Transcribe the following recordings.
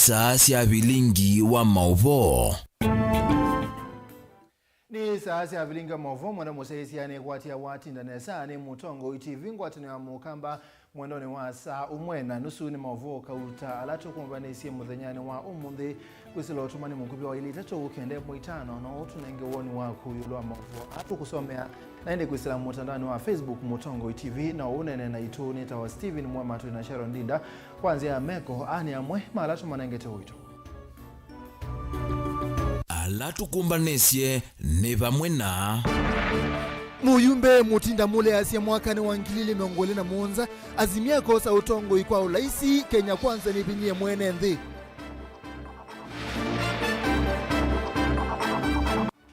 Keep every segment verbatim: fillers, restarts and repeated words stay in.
Saa sya vilingi wa maũvoo. Nĩ saa sya vilingi wa maũvoo, mwenda mũsyaĩĩsya nĩkwatia watinda nesa nĩ Mũtongoi T V, ngwatanĩo ya Mũkamba, mwendonĩ wa saa ũmwe na nusu nĩ maũvoo kauta ala tũkũmbanĩsye mũthenyanĩ wa ũmũnthĩ. Kwĩsĩla ũtũmani mũkuvĩ wa ilĩ itatũ kenda ĩmwe itano no ũtũnenge woni waku ĩũlũ wa maũvoo aa tũkũsomea, na ĩndĩ kwĩsĩla mũtandaonĩ wa Facebook Mũtongoi T V, na ũũneene naitũ nĩtawa Stephen Mwema twĩ na Sharon Ndinda. Kwa nzĩa ya meko, aa nĩ amwe ma ala tũmanengete ũito. Ala tũkũmbanĩsye nĩ vamwe na. Mũyumbe Mũtinda Mũle asya mwakanĩ wa ngili ilĩ mĩongo ĩlĩ na mũonza, Azimio akosa ũtongoi kwa ũlaisi, Kenya Kwanza nĩvinyĩe mwene nthĩ.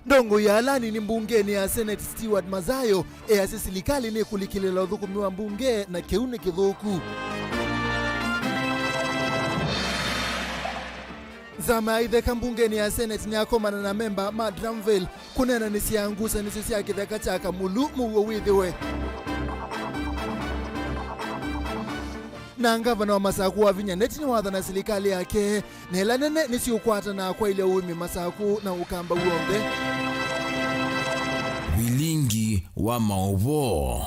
Ndongoi ya ala anini mbungenĩ ya Senate Stewart Mazayo easya silikalĩ nĩkũlikĩlĩla ũthũkũmi wa mbunge na kĩu nĩ kĩthũku. Nzama ya itheka mbungenĩ ya Senate nĩyakomana na memba ma Dramville kũneenanĩsya ngusanĩsyo sya kĩtheka kya Kamulu mũuo wĩthĩwe. Na ngavana wa Masaku Wavinya Ndeti nĩwathana silikalĩ yake na ĩla nene nĩsiũkwatana kwaĩlya ũĩmi Masaku na Ũkamba w'onthe. Vilingi wa maũvoo.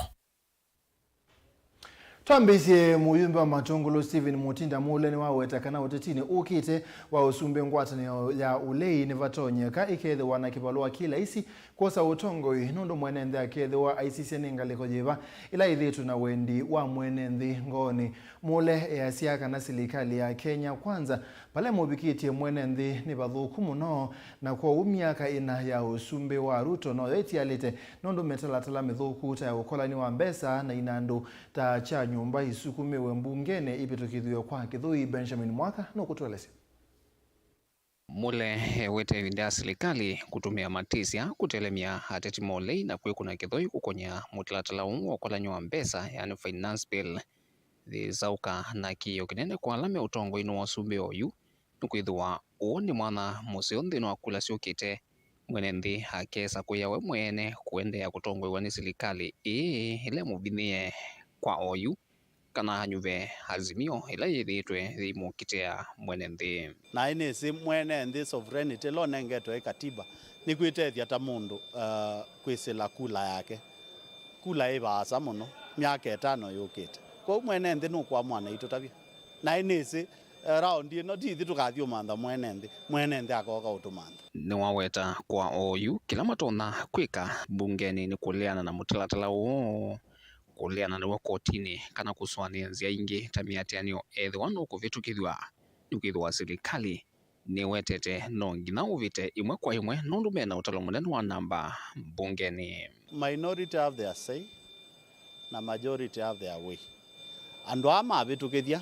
Twambĩĩsye, mũyumbe wa Matũngũlũ Stephen Mũtinda Mũle nĩwaweta kana ũtetinĩ ũkĩte wa ũsumbĩ ngwatanĩo ya ũlei nĩvatonyeka ĩkethĩwa na kĩvalũa kĩ laisi kwosa ũtongoi, nũndũ mwene nthĩ akethĩwa aisisye nĩ ngalĩko yĩva ĩla ĩthĩĩtwe na wendi wa mwene nthĩ ngoonĩ. Mũle easya kana silikalĩ ya Kenya Kwanza vala ĩmũvikĩtye mwene nthĩ nĩ vathũku mũno, na kwoou myaka ĩna ya ũsumbĩ wa Ruto noyo ĩtialĩte, nũndũ mĩtalatala mĩthũku ta ya ũkolani wa mbesa na inandũ ta kya nyũmba isukumĩwe mbungenĩ ivĩtũkĩthw'e kwa kĩthũi. Benjamin Mwaka nũkũtũelesya. Mũle ewete ĩvinda ya silikalĩ kũtũmĩa matisya kũtelemya ateti ma ũlei na kwĩkũna kĩthũi kũkony'a mũtalatala ũũ wa ũkolany'a wa mbesa, yani finance bill, yĩsaũka na kĩĩo kĩnene kwa ala me ũtongoinĩ wa ũsumbĩ oyu, nĩkwĩthĩwa ũũ nĩ mwanya mũseo nthĩnĩ wa kula syũkĩte. Mwene nthĩ akesa kwĩya we mwene kũendeea kũtongoew'a nĩ silikalĩ ĩĩ ĩla ĩmũvinyĩĩe kwa oyu, kana anyuve Azimio ĩla yĩthĩĩtwe yĩimũkitĩa mwene nthĩ. Naĩ nĩsĩ mwene nthĩ sovereignty ĩla ũnengetwe ĩ katiba nĩ kwĩtethya ta mũndũ, uh, kwĩsĩla kula yake. Kula ĩ vaasa mũno myaka ĩtano yũkĩte. Kwoou mwene nthĩ nũkwamũana itũtavya. Naĩ nĩsĩ, eh, raundi ĩno ti ithyĩ tũkathi ũmantha mwene nthĩ, mwene nthĩ akooka ũtũmantha. Nĩwaweta kwa oyu kĩla matonya kwĩka mbungenĩ nĩ kũleana na mũtalatala ũũ, kũleana naw'o kotinĩ, kana kũsũanĩa nzĩa ingĩ ta mĩatĩanĩo ethĩwa nũkũvĩtũkĩthw'a, nĩkwĩthĩwa silikalĩ nĩwetete no nginya ũvĩte ĩmwe kwa ĩmwe nũndũ mena ũtalo mũnene wa namba mbungenĩ. Minority have their say na majority have their way. Andũ aa mavĩtũkĩthya,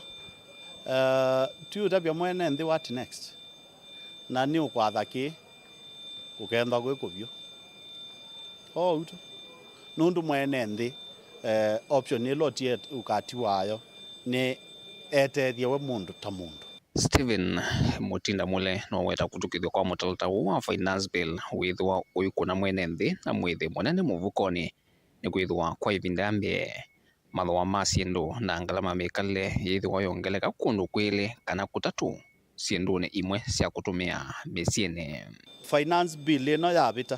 eh, tũũtavya mwene nthĩ what next, na nĩ ũkwatha kĩ, kũkethwa kwĩ kũvyũ. Oou tu. Nũndũ mwene nthĩ, eh, option ĩla ũtie ũkati wayo nĩ etethye we mũndũ ta mũndũ. Stephen Mũtinda Mũle noweta kũtũkĩthw'a kwa mũtalatala ũũ wa finance bill wĩthĩwa ũikũna mwene nthĩ na mwĩthĩ mũnene mũvukonĩ, nĩkwĩthĩwa kwa ĩvinda ya mbee mathooa ma syĩndũ na ngalama mĩkalĩle yĩthĩwa yongeleka kũndũ kwĩlĩ kana kũtatũ syĩndũnĩ imwe sya kũtũmĩa mĩsyĩnĩ. Finance bill ĩno yavĩta,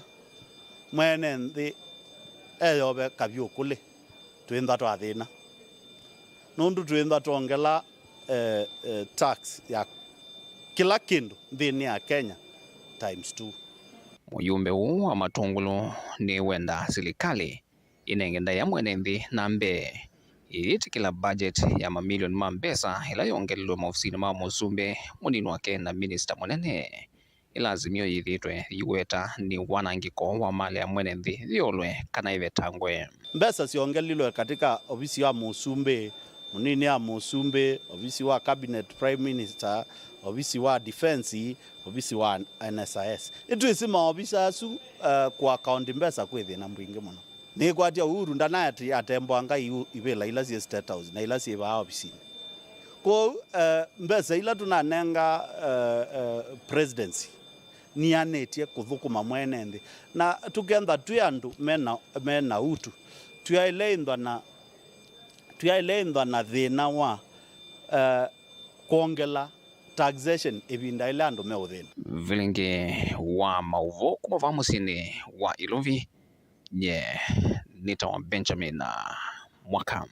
mwene nthĩ eyove kavyũ kũlĩ twĩntha twathĩna, nũndũ twĩntha twongela, eh, eh, tax ya kĩla kĩndũ nthĩnĩ ya Kenya times two. Mũyumbe ũũ wa Matũngũlũ nĩwenda silikalĩ ĩnenge ndaĩa mwene nthĩ na mbee ĩyĩtĩkĩla budget ya mamilioni ma mbesa ĩla yongelelwe maovisinĩ ma mũsumbĩ, mũnini wake na minista mũnene. Ĩla Azimio yĩthĩĩtwe yĩweta nĩ wanangĩko wa malĩ ya mwene nthĩ yĩolwe kana ĩvetangwe. Mbesa syongelilwe katika ovisi wa mũsumbĩ, mũnini wa mũsumbĩ, ovisi wa cabinet prime minister, ovisi wa defense, ovisi wa N S I S. Nĩtwĩsĩ maovisa asu, eh, kũ account mbesa kwĩ thĩna mwingĩ mũno. Nĩkwatya Uhuru ndanaatĩ atembwa Ngai u-, ivĩla ila syĩ State House na ila syĩ vaa ovisinĩ. Kwoou, eh, mbesa ila tũnanenga, eh, eh, presidency nianĩtye kũthũkũma mwene nthĩ. Na tũkentha twĩ andũ mena, mena utu, tũyaĩle ĩnthwa na, tũyaĩle ĩnthwa na thĩna wa, eh, kwongela taxation ĩvinda ĩla andũ me ũthĩnĩ. Vilingĩ wa maũvoo kuma vaa mũsyĩnĩ wa Ilovi, nye nĩtawa Benjamin Mwaka.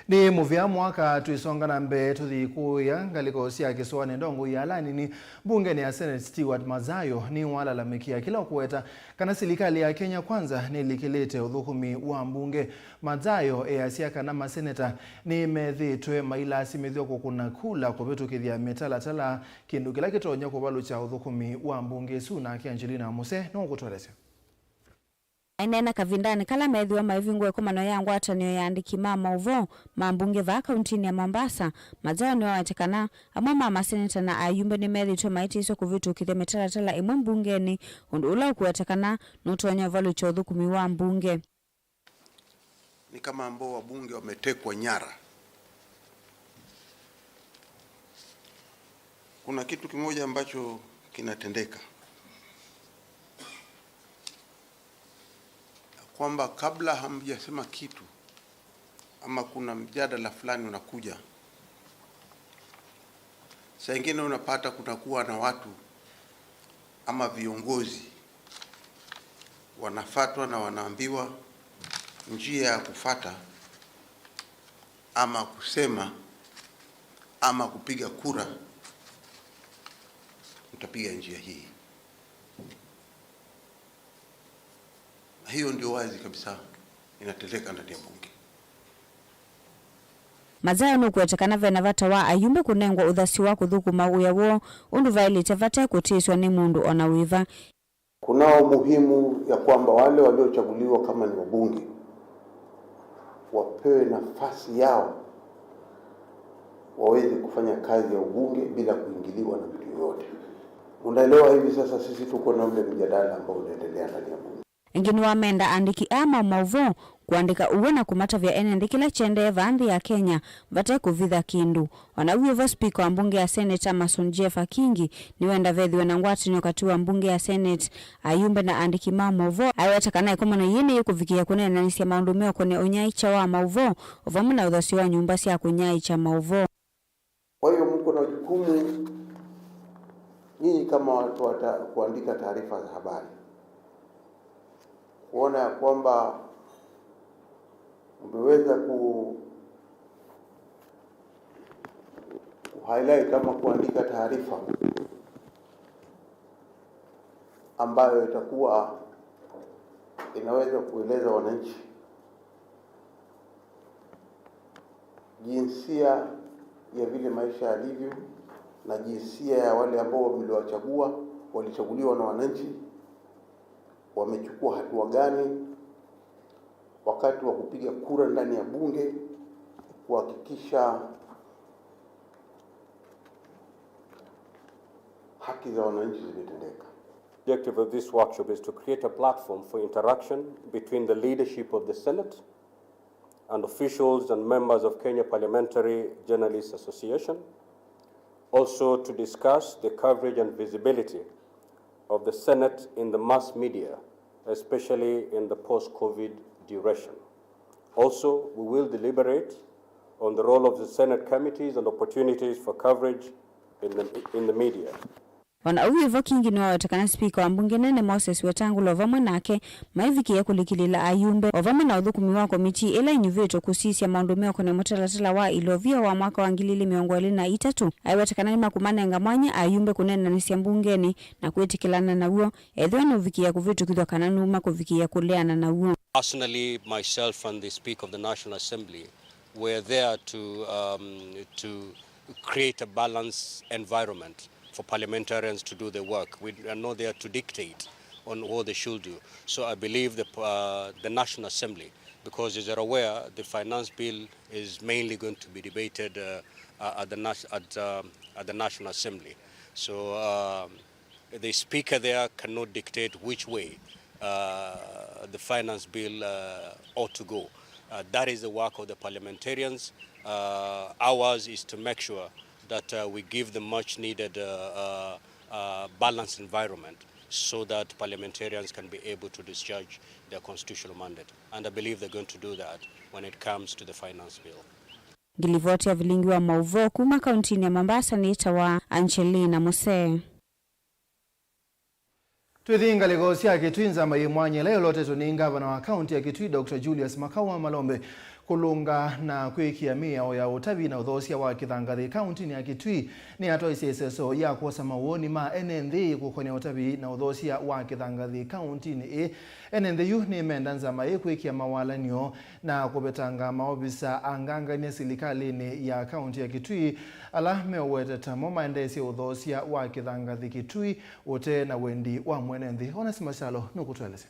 Nĩ mũvea mwaka twĩsonga na mbee tũthi kũya ngalĩko sya kĩsũanĩ ndongoi ya ala anini mbungenĩ ya Senate Stewart Mathayo nĩwalalamĩkĩa kĩla ũkũweta kana silikalĩ ya Kenya Kwanza nĩlikĩlĩte ũthũkũmi wa mbunge. Mathayo easya kana maseneta nĩmethĩĩtwe mailasimĩthw'a kũkũna kula kũvĩtũkĩthya mĩtalatala, kĩndũ kĩla kĩtonya kũvalũkya ũthũkũmi wa mbunge ĩsu. Nake Angelina Muse nũkũtũelesya. Aineena kavindanĩ kala meethĩwa maivingũa ĩkomano ya ngwatanĩo ya aandĩki ma maũvoo ma mbunge vaa kauntinĩ ya Mombasa, Mathayo nĩwaweta kana amwe ma maseneta na ayumbe nĩmethĩĩtwe maĩtĩswe kũvĩtũkĩthya mĩtalatala ĩmwe mbungenĩ, ũndũ ũla ũkũweta kana nũtonya ũvalũkya ũthũkũmi wa mbunge. Ni kama ambao wabunge wametekwa nyara. Kuna kitu kimoja ambacho kinatendeka, kwamba kabla hamjasema kitu ama kuna mjadala fulani unakuja, saa ingine unapata kunakuwa na watu ama viongozi wanafatwa na wanaambiwa njia ya kufata ama kusema ama kupiga kura, mtapiga njia hii. Na hiyo ndio wazi kabisa inatendeka ndani ya bunge. Mathayo nũkũweta kana vena vata wa ayumbe kũnengwa ũthasyo wa kũthũkũma wĩa woo ũndũ vaĩlĩte vate kũtĩswa nĩ mũndũ o na wĩva. Kunao umuhimu ya kwamba wale waliochaguliwa kama ni wabunge wapewe nafasi yao waweze kufanya kazi ya ubunge bila kuingiliwa na mtu yoyote. Unaelewa, hivi sasa sisi tuko na ule mjadala ambao unaendelea ndani ya bunge. Ĩngĩ nĩwamenda aandĩki aa ma maũvoo kũandĩka ũw'o na kũmatavya ene nthĩ kĩla kĩendee vaa nthĩ ya Kenya vate kũvitha kĩndũ. O na wĩ o vo, spika wa mbunge ya Senate Amason Jeff Akingi nĩwenda vethĩwe na ngwatanĩo katĩ wa mbunge ya Senate, ayumbe na aandĩki ma maũvoo. Aiweta kana ĩkomano yĩĩ nĩyĩkũvikĩĩa kũneenanĩsya maũndũ meũkonea ũnyaĩĩkya wa maũvoo o vamwe na ũthasyo wa nyũmba sya kũnyaĩĩkya maũvoo. Kwa hiyo mko na jukumu nyinyi kama watu wa ta-, kuandika taarifa za habari, kuona ya kwamba umeweza ku-, ku-highlight ama kuandika taarifa ambayo itakuwa inaweza kueleza wananchi jinsia ya vile maisha yalivyo na jinsia ya wale ambao mliwachagua, walichaguliwa na wananchi, wamechukua hatua gani wakati wa kupiga kura ndani ya bunge kuhakikisha haki za wananchi zimetendeka. The objective of this workshop is to create a platform for interaction between the leadership of the Senate and officials and members of Kenya Parliamentary Journalists Association, also to discuss the coverage and visibility of the Senate in the mass media, especially in the post-COVID duration. Also, we will deliberate on the role of the Senate committees and opportunities for coverage in the, in the media. O na ũu wĩ vo, Kingi nĩwaweta kana spika wa mbunge nene Moses Wetangula o vamwe nake maivikĩĩa kũlikĩlĩĩla ayumbe o vamwe na ũthũkũmi wa komitii ĩla ĩnyuvĩtwe kũsisya maũndũ meũkonea mũtalatala wa ilovia wa mwaka wa ngili ilĩ mĩongo ĩlĩ na itatũ. Aiweta kana nĩmakũmanenga mwanya ayumbe kũneenanĩsya mbungenĩ na kwĩtĩkĩlana naw'o ethĩwa nũvikĩĩa kũvĩtũkĩthw'a kana nũma kũvikĩĩa kũleana naw'o. Personally, myself and the Speaker of the National Assembly were there to, um, to create a balanced environment for parliamentarians to do their work. We are not there to dictate on what they should do. So I believe the, uh, the National Assembly, because as you're aware, the finance bill is mainly going to be debated, uh, uh, at the nas-, at, um, at the National Assembly. So, um, the speaker there cannot dictate which way, uh, the finance bill, uh, ought to go. Uh, that is the work of the parliamentarians. Uh, ours is to make sure that, uh, we give the much needed, uh, uh, uh, balanced environment so that parliamentarians can be able to discharge their constitutional mandate. And I believe they're going to do that when it comes to the finance bill. Ngilivoti ya vilingi wa mauvoo kuma kauntinĩ ya Mombasa nĩtawa Angelina Musee. Twĩthi ngalĩko sya Kitui, nzama yĩ mwanya ĩla ĩlotetwe nĩ ngavana wa kaunti ya Kitui, Doctor Julius Makau wa Malombe, kũlũnga na kwĩkĩa mĩao ya ũtavi na ũthoosya wa kĩthangathĩ kauntinĩ ya Kitui, nĩyatwaisye ĩseso ya kwosa mawoni ma ene nthĩ kũkonĩa ũtavi na ũthoosya wa kĩthangathĩ kauntinĩ ĩĩ. Ene nthĩ yu nĩmenda nzama ĩĩ kwĩkĩa mawalany'o na kũvetanga maovisa angangany'a silikalĩnĩ ya kaunti ya Kitui, ala meũweteta mo maendeesye ũthoosya wa kĩthangathĩ Kitui ũte na wendi wa mwene nthĩ. Onesmus Kyalo nũkũtũelesya.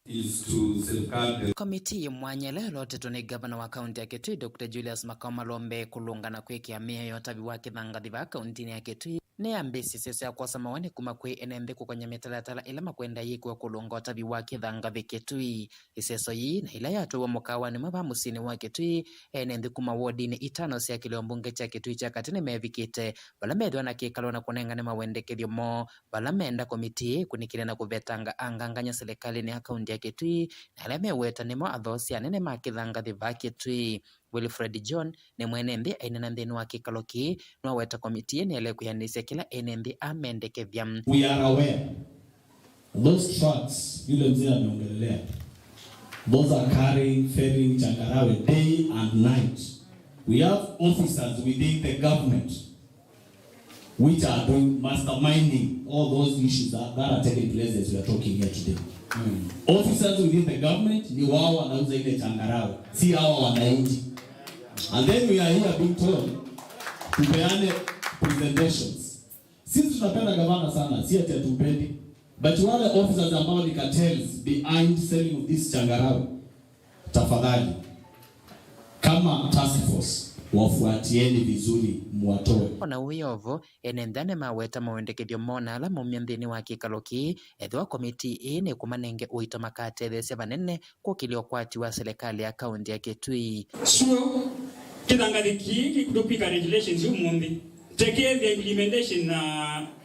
Is to safeguard the Komitii yĩ mwanya ĩla ĩlotetwe nĩ ngavana wa kaunti ya Kitui, Doctor Julius Makau Malombe, kũlũnga na kwĩkĩa mĩao ya ũtavi wa kĩthangathĩ vaa kauntinĩ ya Kitui, nĩyambĩĩsye ĩseso ya kwosa mawoni kuma kwĩ ene nthĩ kũkonĩa mĩtalatala ĩla makwenda yĩkĩwe kũlũnga ũtavi wa kĩthangathĩ Kitui. Ĩseso yĩĩ na ĩla yatwaiwe mũkaawanĩ ũmwe vaa mũsyĩnĩ wa Kitui, ene nthĩ kuma wodinĩ itano sya kĩlĩo mbunge kya Kitui kya katĩ nĩmevikĩte, vala methĩwa na kĩkalo na kũnengane mawendekethyo moo, vala meenda komitii ĩĩ kũnĩkĩlya na kũvetanga angangany'a silikalĩnĩ ya kaunti ya Kitui, na ala meweta nĩmo athoosya anene ma kĩthangathĩ vaa Kitui. Wilfred John nĩ mwene nthĩ aineena nthĩnĩ wa kĩkalo kĩĩ, nĩwaweta komitii ĩĩ nĩyaĩle kwĩanĩsya kĩla ene nthĩ amendekethya. We are aware those trucks yule mzee ameongelelea, those are carrying, ferrying changarawe day and night. We have officers within the government which are doing masterminding all those issues that, that are taking place as we are talking here today. Mm. Officers within the government ni wao wanauza ile changarawe, si hawa wananchi. And then we are here being told tupeane presentations. Sisi tunapenda gavana sana, si ati hatumpendi. But wale officers ambao ni cartels behind selling of this changarawe, tafadhali, kama task force, wafuatieni vizuri, muwatoe. Ona wĩ o vo, ene nthĩ nĩmaweta mawendekethyo moo na ala maumya nthĩnĩ wa kĩkalo kĩĩ, ethĩwa komitii ĩĩ nĩkũmanenge ũito makatetheesya vanene kũkĩlya ũkwati wa silikalĩ ya kaunti ya Kitui. Sure, kĩthangathĩ kĩĩ kĩkũtũkwĩka regulations ũmũnthĩ. Tekethya implementation na,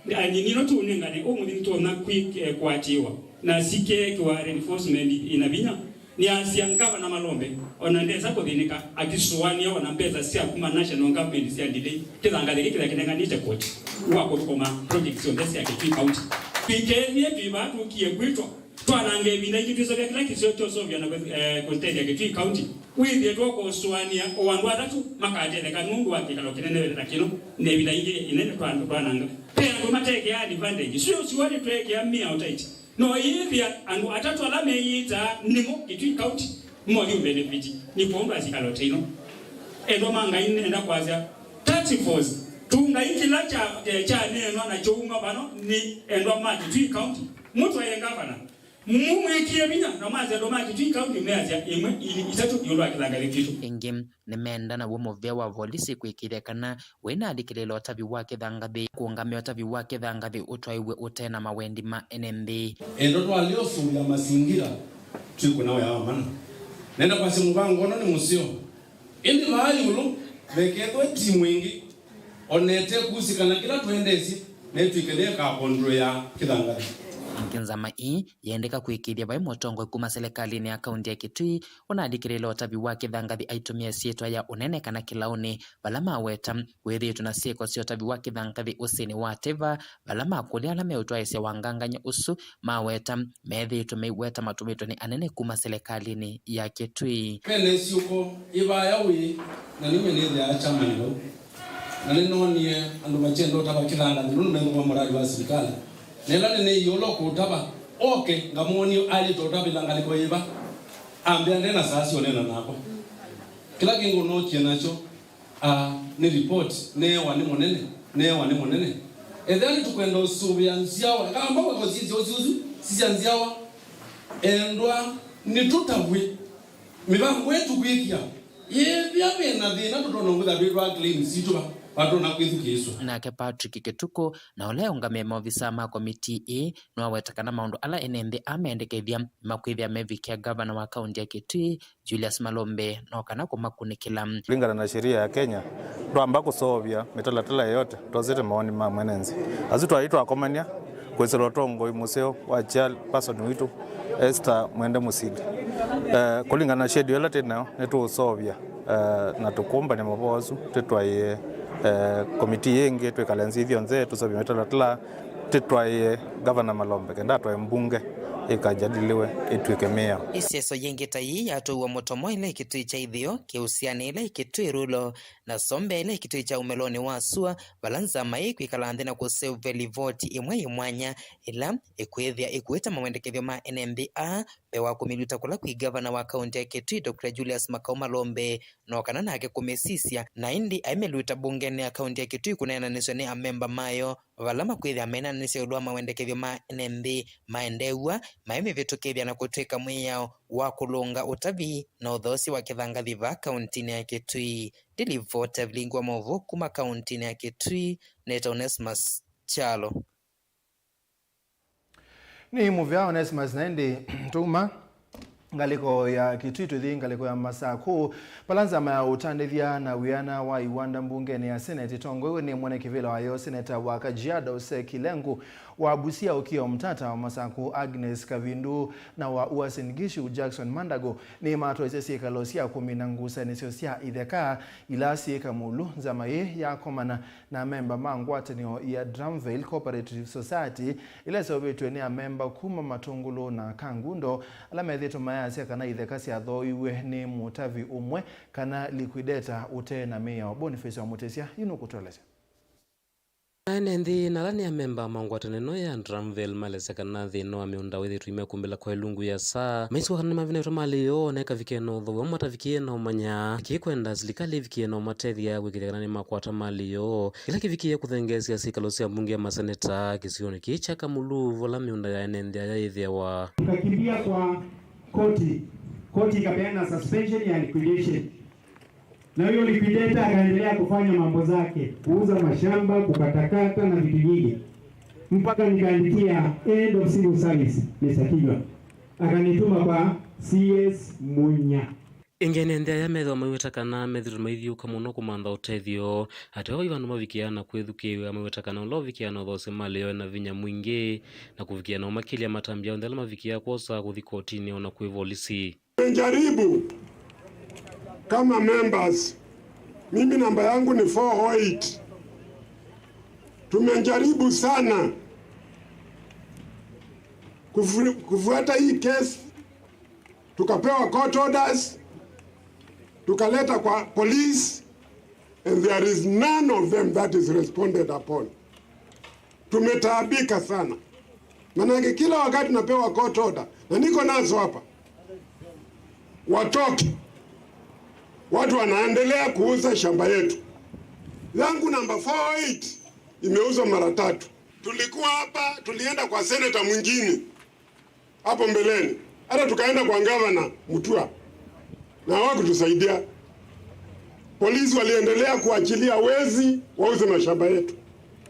na nĩno tũũnengane ũmũnthĩ nĩtũtonya kwĩ-, eh, kũatĩĩwa na sikeekĩwa reinforcement ĩna vinya. Nĩasya ngavana Malombe ona ndesa kũthĩnĩka, akĩsũanĩa ona mbesa sya kuma national government sya delay kĩthangathĩ kĩĩ kĩla kĩnenganĩte koti wa kũthũkũma project syonthe sya Kitui County. Twĩkethĩe twĩ vaa tũkie kwĩtwa, twanange ĩvinda ingĩ twĩsovya kĩla kĩseo kyosovya na, eh, kũtethya Kitui County. Wĩthĩe twakũsũanĩa o andũ atatũ makatetheka nũndũ wa kĩkalo kĩnene ta kĩno, na ĩvinda ingĩ ĩnene twa-, twananga. Ve andũ matekeaa advantage. Sio, sio nĩtwekea mĩao tight. No yĩthĩa andũ atatũ ala meyĩtaa nĩmo Kitui County, mo yu benefit nĩ kwondũ wa kĩkalo ta ino. Endwa ma Ngai, nenda kwasya, task force, tungai kĩla kya, kya, kyaneenwa na kyouma vano nĩ endwa ma Kitui County. Mũtwaĩe ngavana. Mũmwĩkĩe vinya na mwasya andũ ma Kitui County measya ĩmwe, ilĩ, itatũ ĩũlũ wa kĩthangathĩ kitũ. Ĩngĩ, nĩmeenda naw'o mũvĩa wa volisi kwĩkĩĩthya kana wĩna alikĩlĩĩla ũtavi wa kĩthangathĩ, kũũngamĩa ũtavi wa kĩthangathĩ ũtwaĩwe ũte na mawendi ma ene nthĩ. Endo twalĩ ũsũvĩa masingira twĩkũna wĩa wa mana. Nenda kwasya mũvango ũno nĩ mũseo. Ĩndĩ vaa ĩũlũ, vekethwe timu ĩngĩ, o na ĩtekusĩkana kĩla twendeesye, na ĩtw'ĩke nĩĩkakondũlĩa kĩthangathĩ. Ĩngĩ nzama ii yendeka kwĩkĩĩthya vai mũtongoi kuma silikalĩnĩ ya kaunti ya Kitui ũnalikĩlĩĩla ũtavi wa kĩthangathĩ aitũmĩa syĩtwa ya ũnene kana kĩlaũnĩ, vala maweta wĩthĩĩtwe na syĩko sya ũtavi wa kĩthangathĩ ũsĩnĩ wa Teva, vala makũlya ala meũtwaĩĩsya wangangany'a ũsu maweta methĩĩtwe meiweta matũmĩtwe nĩ anene kuma silikalĩnĩ ya Kitui. Vena ĩsyũko ĩvaya wĩ, na nĩmwe nĩthĩaa chairman vau. Na nĩnoonie andũ makyenda ũtava kĩthangathĩ nũndũ methũkũma mũradi wa silikalĩ. Na ĩla nĩneeie ũla ũkũũtava oke, ngamwonie aĩlĩte ũtavĩla ngalĩko yĩva. Ambĩa nde na saa sya ũneena nakwa. Kĩla kĩngĩ ũnookie nakyo, ah, nĩ report, neewa nĩ mũnene, neewa nĩ mũnene. Ethĩa nĩtũkwenda ũsũvĩa nzyawa, kamba weka ũsisya ũsu ũsu, sisya nzyawa. Endwa, nĩtũtavw'e. Mĩvango ĩtũkwĩkĩa, yĩthĩa ve na thĩna tũtonya kwĩthĩa twĩ twa claim sitũ va, vatona kwĩthukĩĩswa. Nake Patrick Kĩtukũ, na ũla eũngamĩe maovisaa ma komitii ĩĩ, nĩwaweta kana maũndũ ala ene nthĩ amendekethya nĩmakwĩthĩa mevikĩa ngavana wa kaunti ya Kitui, Julius Malombe, no kana kũmakunĩkĩla. Kũlingana na sheria ya Kenya, ndwamba kũseũvya mĩtalatala yoyote ũtosete mawoni ma mwene nthĩ. Asu twaĩ twakomania kwĩsĩla ũtongoi mũseo wa chairperson witũ, Esther Mwende Mũsili. Eh, kũlingana na schedule ĩla twĩ nayo, nĩtũũseũvya Eh, na tũkũmbany'a mavoo asu, tĩtwaĩe, eh, komitii ĩngĩ, twĩkale nzĩ ithyonthe, tũseũvye mĩtalatala, tĩtwaĩe Ngavana Malombe, kenda atwae mbunge ĩkajadiliwe ĩtw'ĩke mĩao. Ĩseso yĩngĩ ta yĩĩ yatũiwe Mũtomo ĩla ĩkĩtui kya itheo, Kĩusianĩ ĩla ĩkĩtui Rulo, na Sombe ĩla ĩkĩtui kya ũmelonĩ wa sua, vala nzama ĩĩ ĩkwĩkala nthĩ na kũseũvya livoti ĩmwe yĩ mwanya, ĩla ĩkwĩthĩa ĩkuĩte mawendekethyo ma N M B A mbee wa kũmĩluta kũla kwĩ ngavana wa kaunti ya Kitui, Doctor Julius Makau Malombe, no kana nake kũmĩsisya, na ĩndĩ aimĩluta mbungenĩ ya kaunti ya Kitui kũneenanĩsw'a nĩ amemba mayo, vala makwĩthĩa menanĩsya ĩũlũ wa mawendekethyo ma N M B A maendeew'a, maimĩvĩtũkĩthya na kũtw'ĩka mwĩao wa kũlũnga ũtavi na ũthoosya wa kĩthangathi vaa kauntinĩ ya Kitui. Ndilivota vilingi wa maũvoo kuma kauntinĩ ya Kitui, nĩtawa Onesmus Kyalo. Nĩ mũvea Onesmus, na ĩndĩ tũuma ngalĩko ya Kitui tũthi ngalĩko ya Masakũ, vala nzama ya ũtandĩthya na wĩana wa iwanda mbungenĩ ya Senate ĩtongoew'e nĩ mwene kĩvĩla wayo, seneta wa Kajiado, Seki Lenku, wa Busia, Okiya Omtata, wa Masakũ, Agnes Kavindu, na wa Uasin Gishu, Jackson Mandago, nĩmatwaisye syĩkalo sya kũmina ngusanĩsyo sya itheka ila syĩ Kamulu. Nzama ĩĩ yakomana na amemba ma ngwatanĩo ya Dramville Cooperative Society, ĩla ĩseũvĩtw'e nĩ amemba kuma Matũngũlũ na Kangundo, ala methĩĩtwe mayasya kana itheka syathooiw'e nĩ mũtavi ũmwe kana liquidator ũte na mĩao. Boniface wa Mũtĩsya yu nũkũtũelesya. Ene nthĩ na ala nĩ amemba ma ngwatanĩo ĩno ya Dramville malesya kana thĩna wa mĩũnda wĩthĩĩtwe imekumbĩla kwa ĩlungu ya saa, maisũa kana nĩmavinĩtwe malĩ yoo na ĩkavikĩe na ũthau amwe matavikĩe na ũmanya. Kĩĩ kwenda silikalĩ ĩvikĩe na ũmatethya kwĩkĩthya kana nĩmakwata malĩ yoo, kĩla kĩvikĩe kũthengeesya syĩkalo sya mbunge ya maseneta kĩsionĩ kĩĩ kya Kamulu, vala mĩũnda ya ene nthĩ aya yĩthĩawa. Tukakimbia kwa koti, koti ikapeana suspension ya liquidation. Na huyo liquidator akaendelea kufanya mambo zake, kuuza mashamba, kukatakata na vitu nyingi. Mpaka nikaandikia head of civil service, Mister Kinyua. Akanituma kwa C S Munya. Ĩngĩ ene nthĩ aya methĩwa maiweta kana methĩtwe maithiũka mũno kũmantha ũtethyo, ateo vai vandũ mavikĩaa na kwĩthukĩĩw'a maiweta kana ũla ũvikĩaa na ũthoosya malĩ yoo ena vinya mwingĩ, na kũvikĩa na ũmakĩlya matambya onthe ala mavikĩaa kwosa kũthi kotinĩ o na kwĩ volisi. Tumejaribu kama members, mimi namba yangu ni four oh eight. Tumejaribu sana kufu-, kufuata hii case, tukapewa court orders, tukaleta kwa police, and there is none of them that is responded upon. Tumetaabika sana. Manake kila wakati napewa court order, na niko nazo hapa. Watoke. Watu wanaendelea kuuza shamba yetu. Yangu namba four oh eight imeuzwa mara tatu. Tulikuwa hapa, tulienda kwa senator mwingine hapo mbeleni. Hata tukaenda kwa gavana Mutua. Na hawakutusaidia. Polisi waliendelea kuachilia wezi wauze mashamba yetu.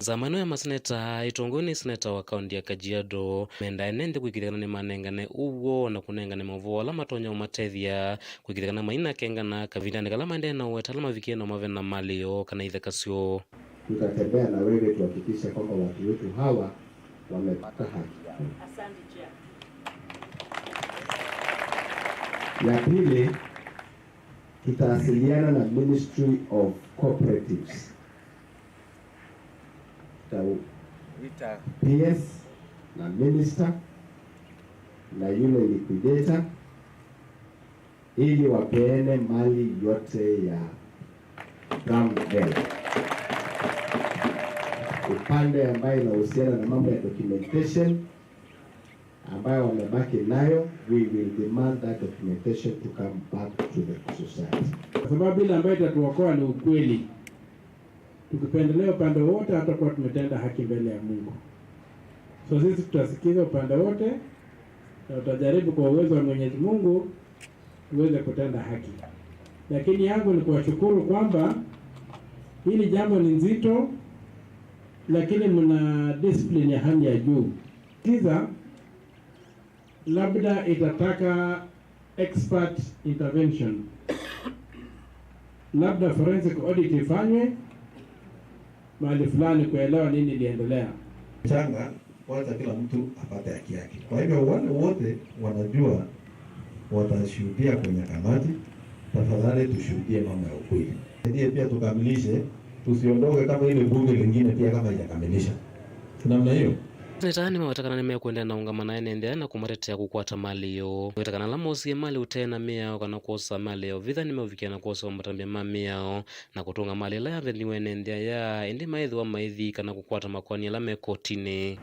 Nzama ĩno ya maseneta ĩtongoew'e nĩ seneta wa kaunti ya Kajiado mendaa ene nthĩ kwĩkĩthya kana nĩmanengane ũw'o na kũnengane maũvoo ala matonya ũmatethya kwĩkĩthya kana mainakengana kavindanĩ kala maendee na ũweta ala mavikie na mave na malĩ yoo kana itheka syoo. Tutatembea na wewe tuhakikishe kwamba watu wetu hawa wamepata haki yao. Asante, Chair. Ya pili, tutawasiliana na Ministry of Cooperatives. Tuta- P S na minister na yule liquidator ili wapeane mali yote ya Brown L. Upande ambayo inahusiana na mambo ya documentation ambayo wamebaki nayo, we will demand that documentation to come back to the society. Kwa sababu ile ambayo itatuokoa ni ukweli. Tukipendelea upande wote, hatakuwa tumetenda haki mbele ya Mungu. So sisi tutasikiza upande wote na tutajaribu kwa uwezo wa Mwenyezi Mungu tuweze kutenda haki. Lakini yangu ni kuwashukuru kwamba hili jambo ni nzito, lakini mna discipline ya hali ya juu. Sikiza, labda itataka expert intervention. Labda forensic audit ifanywe mahali fulani kuelewa nini iliendelea. Changa, wacha kila mtu apate haki yake. Kwa hivyo wale wote wanajua watashuhudia kwenye kamati, Tafadhali tushuhudie mambo ya ukweli. Ndiye pia tukamilishe, tusiondoke kama ile bunge lingine pia kama haijakamilisha. Si namna hiyo? Seneta nĩmaweta kana nĩmekũendeea na ũngama na ene nthĩ aya na kũmatetea kũkwata malĩ yoo. Weta kana ala moosie malĩ ũtee na mĩao kana kwosa malĩ ya ũvitha nĩmeũvikĩa na kwoswa matambya ma mĩao na kũtũnga malĩ ĩla yavendiwe ene nthĩ aya, ĩndĩ maĩthĩwa maithi kana kũkwata makoani ala me kotinĩ.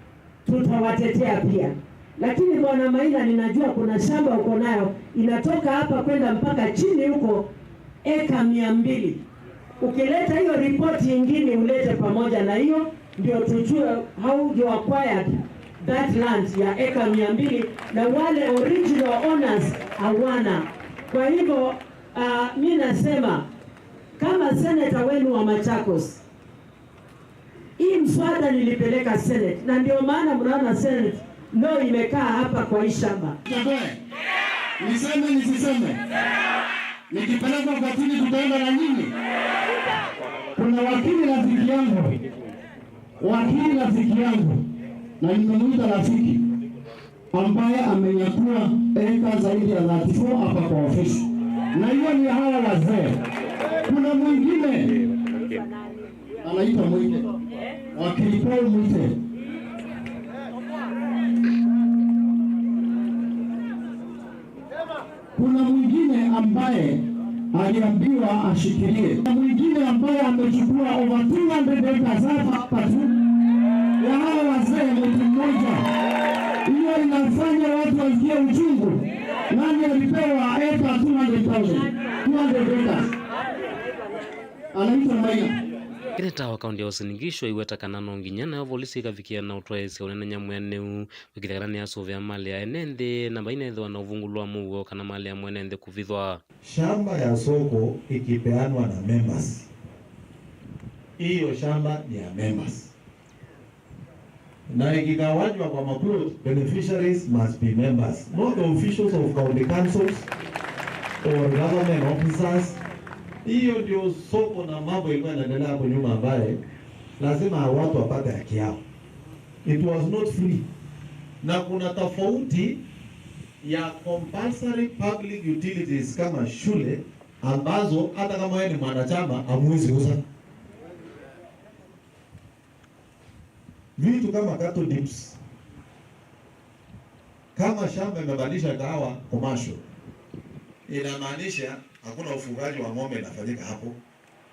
Tutawatetea pia. Lakini Bwana Maina, ninajua kuna shamba uko nayo, inatoka hapa kwenda mpaka chini huko, eka mia mbili. Ukileta hiyo ripoti ingine ulete pamoja na hiyo, ndio tujue how you acquired that land ya eka mia mbili, na wale original owners hawana. Kwa hivyo, ah, mi nasema, kama senator wenu wa Machakos, hii mswada nilipeleka Senate, na ndio maana mnaona Senate leo imekaa hapa kwa hii shamba. Niseme nisiseme? Nikipelekwa kotini tutaenda na nyinyi? Kuna wakili rafiki yangu, wakili rafiki yangu, na nimemuita rafiki, ambaye amenyakua eka zaidi ya thirty-four hapa kwa ofisi. Na hiyo ni hawa wazee. Kuna mwingine anaitwa Mwite. Wakili Paul Mwite. Kuna mwingine ambaye aliambiwa ashikilie. Kuna mwingine ambaye amechukua over two hundred acres hapa hapa tu. Ya hawa wazee, mtu mmoja. Hiyo inafanya watu wasikie uchungu. Nani alipewa eka two hundred thousand? Two hundred acres. Anaitwa Maina. Seneta wa kaunti ya Uasin Gishu aiweta kana no nginya nayo volisi ĩkavikĩa na ũtwaĩĩsya ũnenany'a mwĩanĩu kwĩkĩthya kana nĩyasũvĩa malĩ ya ene nthĩ na vainethĩwa na ũvungũlo wa mũuo kana malĩ ya mwene nthĩ kũvithwa. Shamba ya soko ikipeanwa na members, hiyo shamba ni ya members. Na ikigawanywa kwa maplot, beneficiaries must be members, not the officials of county councils or government officers. Hiyo ndio soko na mambo ilikuwa inaendelea hapo nyuma, ambaye lazima watu wapate haki yao. It was not free. Na kuna tofauti ya compulsory public utilities kama shule, ambazo hata kama wewe ni mwanachama, hamwezi uza. Vitu kama cattle dips, kama shamba imebadilisha kahawa commercial, inamaanisha hakuna ufugaji wa ng'ombe inafanyika hapo.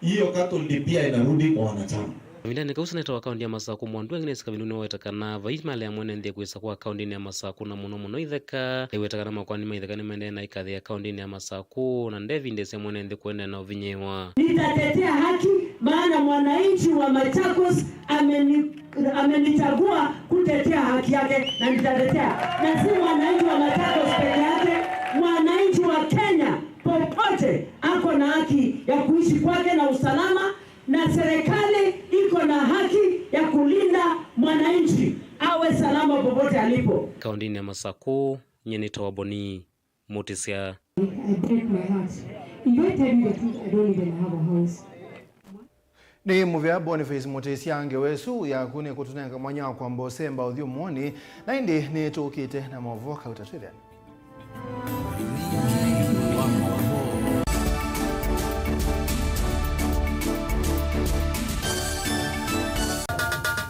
Hiyo cattle dip pia inarudi kwa wanachama. Kavindanĩ kau, seneta wa kaunti ya Masakũ Mwandu Agnes Kavindu nĩwaweta kana vai malĩ ya mwene nthĩ kwĩsa kwa kauntinĩ ya Masakũ, na mũno mũno itheka. Aiweta kana makoani ma itheka nĩmaendee na ikathi ya kauntinĩ ya Masakũ, na ndevindĩsya mwene nthĩ kũendeea na ũvinyĩĩwa. Nitatetea haki, maana mwananchi wa Machakos ameni-, amenichagua kutetea haki yake, na nitatetea. Na si mwananchi wa Machakos peke yake, mwananchi wa Kenya popote ako na haki ya kuishi kwake na usalama, na serikali iko na haki ya kulinda mwananchi awe salama popote alipo. Kauntinĩ ya Masakũ, nyie nĩtawa Boni Mũtĩsya. I break my heart. If I tell you the truth, I don't even have a house. Nĩ mũvea Boniface Mũtĩsya. Ngewa ĩsu yaku nĩ kũtũnenga mwanya wa kwamba ũsemba ũthyũmũonĩ, na ĩndĩ nĩtũkĩte na maũvoo kauta twĩthĩane.